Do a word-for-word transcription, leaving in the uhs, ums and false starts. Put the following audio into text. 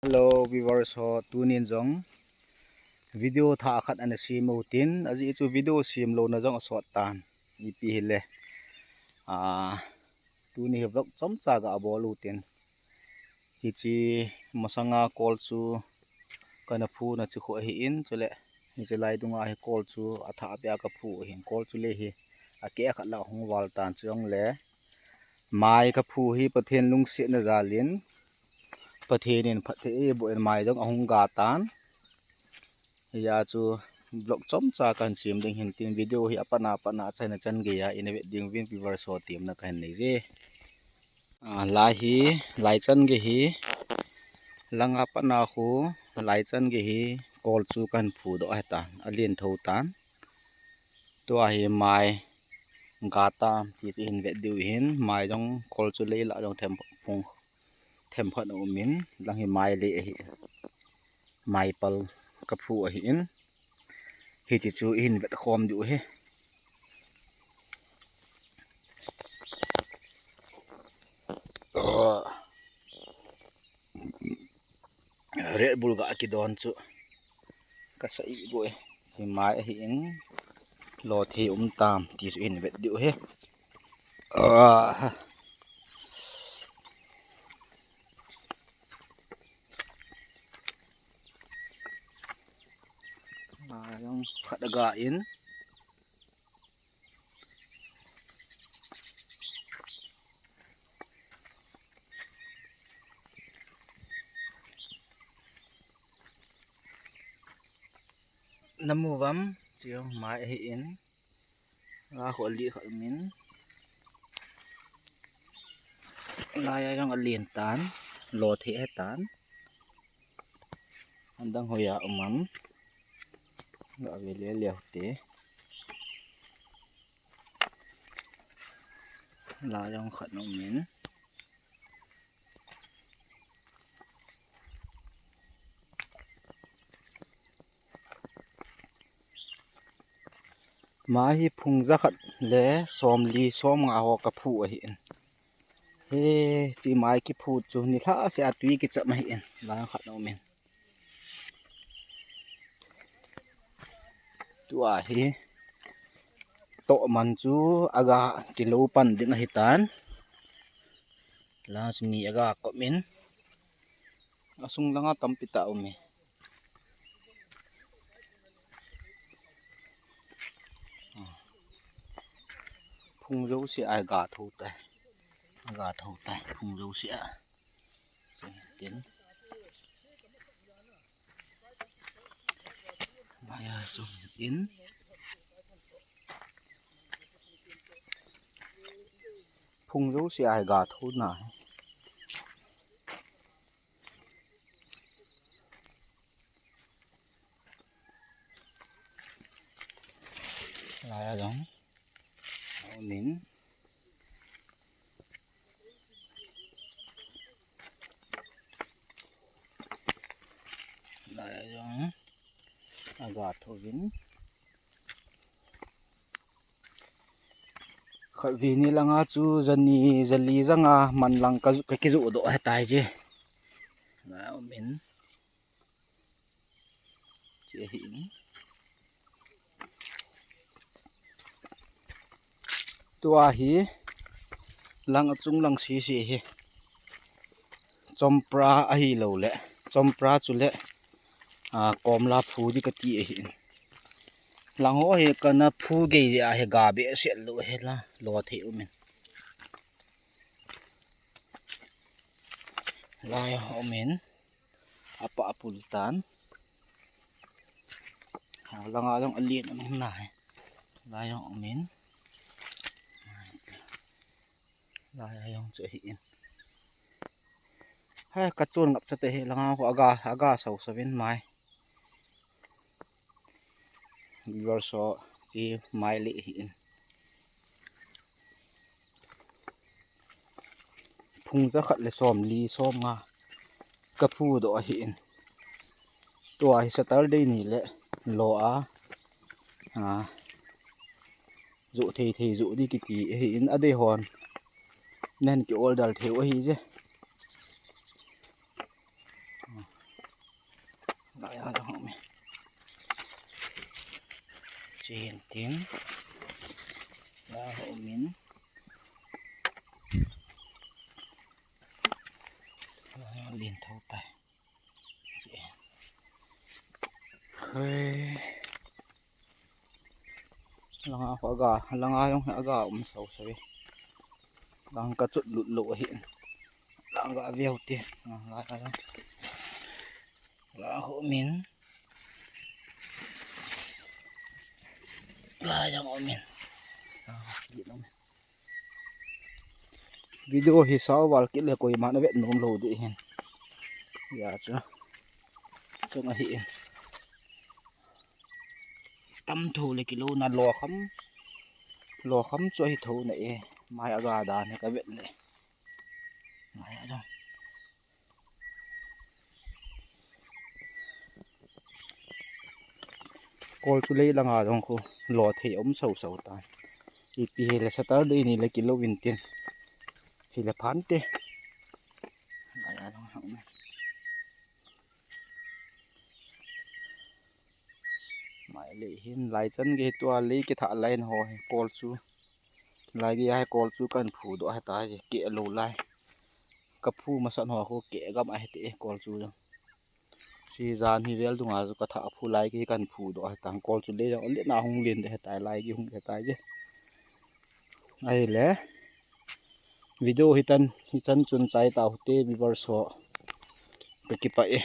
Hello viewers ho, tunin jong video thah khat ana sem u tin, ajeh chu video sem louna jong asot tan. Ipi hile, ah, tuni hi vlog chomcha ga bol u tin. Hiche masanga kol chu kana phuna chu khu ahin, chule hiche lai dunga hi kol chu athah pia kaphu ahin, kol chu le hi akeh khat la hung val tan, chujongle mai kaphu hi Pathen lungsetna jalin, Pathen in phatthei eiboh in mai jong ahung ga tan. Hia chu vlog chomcha kahin sem ding hin tin, video hi apatna apatna, achan achan geiya ina vet ding uvin viewers ho temna kahin nei je. Ah, lai hi, lai chan gei hi, langa patna khu, lai chan gei hi kol chu kahin phudoh ahitan, alen tho tan. Tua hi mai ga tam ti chu hin vet diu hin, mai jong kol chu lei lah jong them phung, them phat aumin, lang hi mai lei ahi, mai pal kaphu ahin, hiti chu ihin vet khom diu hi. Red Bull ga kidon chu kasa i boi. Hi mai ahin, lo thei um tam ti chu hin vet diu hi. Ah. Mai jong khat aga in. Namu vam, chu mai ahin. Nga khu ali khat min. Lai a jong alen tan, lo thei ahitan. Adang hoiya um am. Ga ve le leu te. Lai jong khat aumin. Mai hi phung jakhat le somli somnga ho kaphu ahin. Hiche mai kiphu chu nilhah seh a tui kichap ahin, lai khat aumin. Tua hi toh man chu aga kilo pan ding ahitan. Last ni aga kop in. Asung langa tampi tah aume. Phung jouse a ga tho tai. Aga tho tai. Phung jouse a. Tin. Maya chu in. Phung jouse a ga tho na. Lai a jong. Min. Lai a jong. Aga tho vin. Khatvei ni langa chu jani, jali janga man lang ka, ka kijoh doh ahitai je. Lai a um in. Che hi in. Tua hi lang achung lang sisi hi. Chompra ahilou le. Chompra chu le. A, komla phu di kati ahi in. Lang ho hi kana phu gei a hi ga behseh lou hi la, lo thei um in. Lai a um in. Apa apul tan. Ha, langa jong alien um na hi. Lai a um in. Lai a jong chu ahi in. Hai, kachun ngap chate hi langa ko aga, aga sau savin mai. Viewers ho, hi mai le hi in. Phung jakhat le somli somnga kaphu doh ahi in. Tua hi Saturday ni le lo a, a, joh thei thei joh di kiti ahi in, adei hon. Nen ki order thei u ahi je. Tin tin. La ho min. La lin thou tai. Hei. Langa ho aga, langa jong aga um sau sau. Lang ka chut lut lo ahi. Langa veu te. Langa jong. La ho min. La jong ho min. Video hi sao val kit le koima na vet nom lo ding hin. Ya chu. Chung ahi in. Tam tho le kilo na lo kham. Lo kham chu ahi tho na e. Mai aga dan ka vet le. Mai aga. Kol chu lei langa jong khu lo thei um sau sau tan. Ipi hile Saturday ni le kilo vin tin. Hile phan te. Lai a jong hang me. Mai le hin lai chan gei tua lei kitha lai na ho hi kol chu. Lai gei a hi kol chu kan phu doh ahi tai, keh lou lai. Ka phu masat ho khu keh gam ahi te kol chu jong. Chi jan hi vel dunga chu ka tha phu lai gei kan phu doh ahi tang kol chu le jong le na hung lin de ahi tai lai gei hung de ahi tai je. Ahile video hitan hichan chun chai tau te viewers ho. Ka kipah e.